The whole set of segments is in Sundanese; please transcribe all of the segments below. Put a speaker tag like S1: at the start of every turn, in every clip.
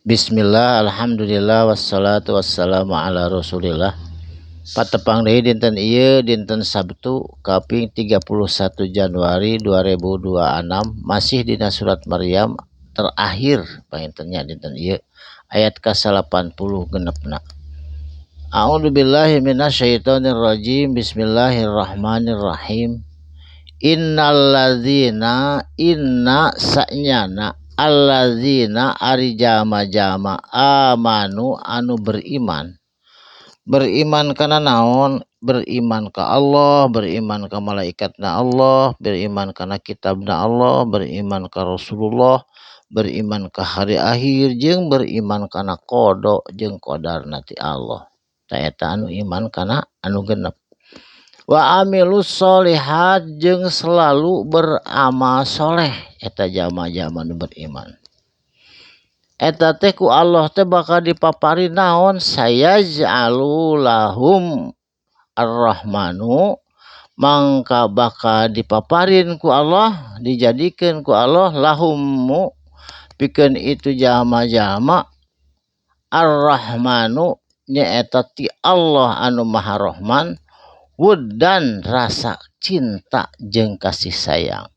S1: Bismillah, alhamdulillah, wassalatu wassalamu ala rasulillah. Patepang deui dinten ieu, dinten Sabtu kaping 31 Januari 2026, masih dina surat Maryam terakhir panginten nya. Dinten ieu ayat ka-80 genepna. A'udzubillahi minasyaitonirrajim. Bismillahirrahmanirrahim. Innalladzina, inna sanyana, alladzina ari jalma-jalma, amanu anu beriman. Beriman kana naon? Beriman ka Allah, beriman ka malaikatna Allah, beriman kana kitabna Allah, beriman ka Rasulullah, beriman ka hari akhir, jeung beriman kana qada jeung qadarna ti Allah. Tah, eta anu iman kana anu genep. Wa amilus sholihat, jeung selalu beramal soleh. Eta jalma-jalma nu beriman, eta teh ku Allah teh bakal dipapari naon? Sayaj'alu lahum ar-rahmanu, mangka bakal dipaparin ku Allah, dijadikeun ku Allah, lahum pikeun itu jalma-jalma, ar-rahmanu nyaeta ti Allah anu Maha Rahman, wuddan rasa cinta jeung kasih sayang.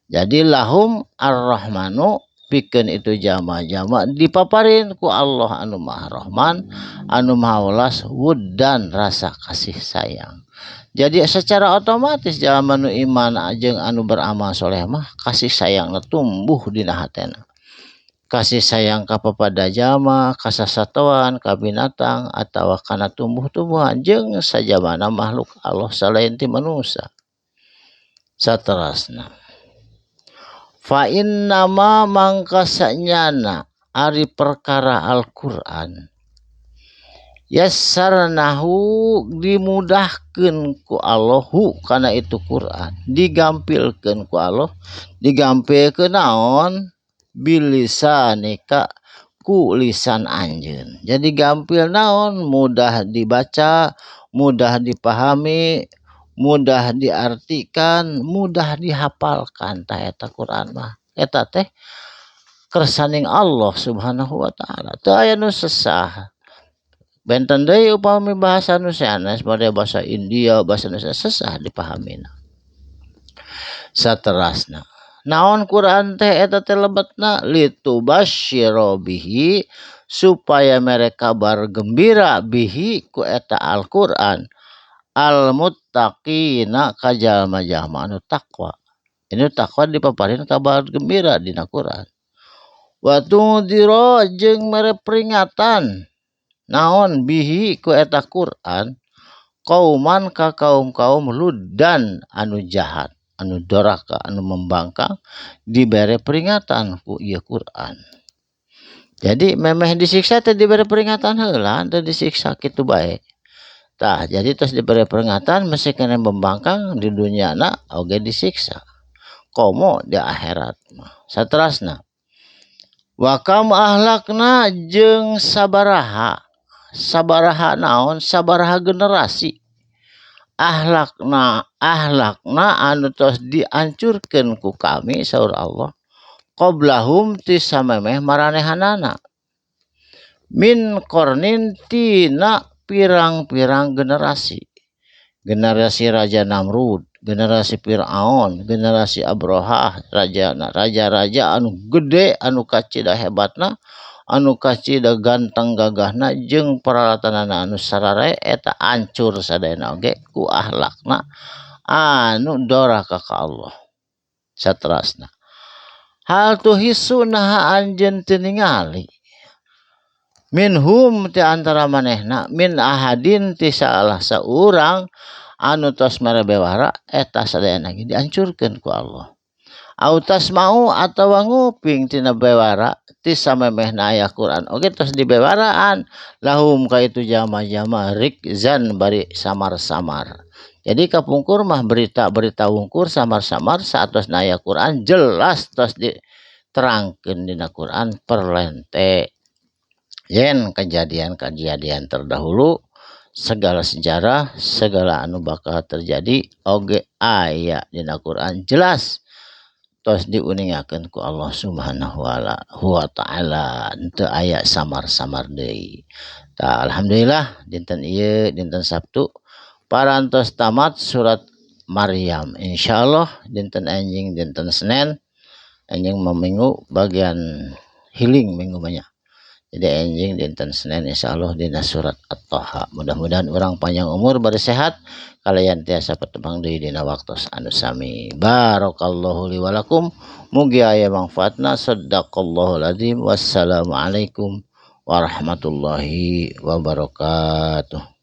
S1: Jadi lahum ar-rahmanu pikeun itu jalma-jalma dipaparin ku Allah anu Maha Rahman anu Maha Welas, wuddan rasa kasih sayang. Jadi secara otomatis jalma nu iman jeung anu beramal soleh mah kasih sayangna tumbuh dina hatena, kasih sayang ka papada jalma, ka sasatoan, ka binatang, atawa kana tumbuh-tumbuhan jeung sajabana makhluk Allah selain ti manusia. Saterasna, fa innama mangka sanyana ari perkara Al-Qur'an, yassarnahu dimudahkeun ku Allahu kana itu Quran, digampilkeun ku Allah. Digampilkeun naon? Bilisanika ku lisan anjeun. Jadi gampil naon? Mudah dibaca, mudah dipahami, mudah diartikan, mudah dihafalkan. Tah, eta Quran mah eta teh kersaning Allah Subhanahu wa taala, teu aya nu sesah. Benten deui upami bahasa nu sanes pada bahasa India, bahasa nu sesah dipahamina. Saterasna, naon Quran teh? Eta teh lebetna litubasysyira bihi supaya mere kabar gembira, bihi ku eta Al-Qur'an, al muttaqina ka jalma-jalma anu takwa. Ini takwa dipaparin kabar gembira dina Quran. Wa tundzira jeung mere peringatan naon, bihi ku eta Quran, qauman ka kaum-kaum, luddan anu jahat, anu doraka, anu membangkang, dibere peringatan ku ieu Quran. Jadi memeh disiksa teh dibere peringatan heula, teu disiksa kitu bae. Tah, jadi terus diberi peringatan, masih kena membangkang di dunia na oge disiksa, komo di akhirat mah. Saterasna, wa kam ahlakna jeung sabaraha, sabaraha naon, sabaraha generasi, ahlakna, ahlakna anu tos diancurkeun ku kami, saur Allah, qoblahum ti samemeh maranehanana, min qarnin tina pirang-pirang generasi, generasi Raja Namrud, generasi Fir'aun, generasi Abrohah, raja raja-raja anu gede, anu kacida hebatna, anu kacida ganteng gagahna, jeung peralatanana anu sarare, eta ancur sadayana oge ku ahlakna anu doraka ka Allah. Saterasna, hal tuhissu naha anjeun teu ningali, minhum ti antara manehna, min ahadin ti salah saurang anu tos mere bewara? Eta sadayana ge diancurkeun ku Allah. Au tasma'u atawa nguping tina bewara ti samemehna aya Quran oge tos dibewaraan, lahum ka itu jalma-jalma, rikzan bari samar-samar. Jadi kapungkur mah berita-berita wungkur samar-samar, saatos aya Quran jelas tos diterangkeun dina Quran perlente yen kejadian-kejadian terdahulu, segala sejarah, segala anu bakal terjadi oge aya dina Quran jelas. Tos diuningakeun ku Allah Subhanahu wa taala, henteu aya samar-samar deui. Tah, alhamdulillah dinten ieu, dinten Sabtu, parantos tamat surat Maryam. Insyaallah dinten enjing, dinten Senin enjing mah minggu bagian healing minggu banyak. Jadi enjing dinten Senin insyaallah dina surat At-Taha. Mudah-mudahan urang panjang umur bari sehat kalayan tiasa patepang deui dina waktos anu sami. Barakallahu li walakum, mugi aya mangfaatna. Sadaqallahul azim. Wassalamualaikum warahmatullahi wabarakatuh.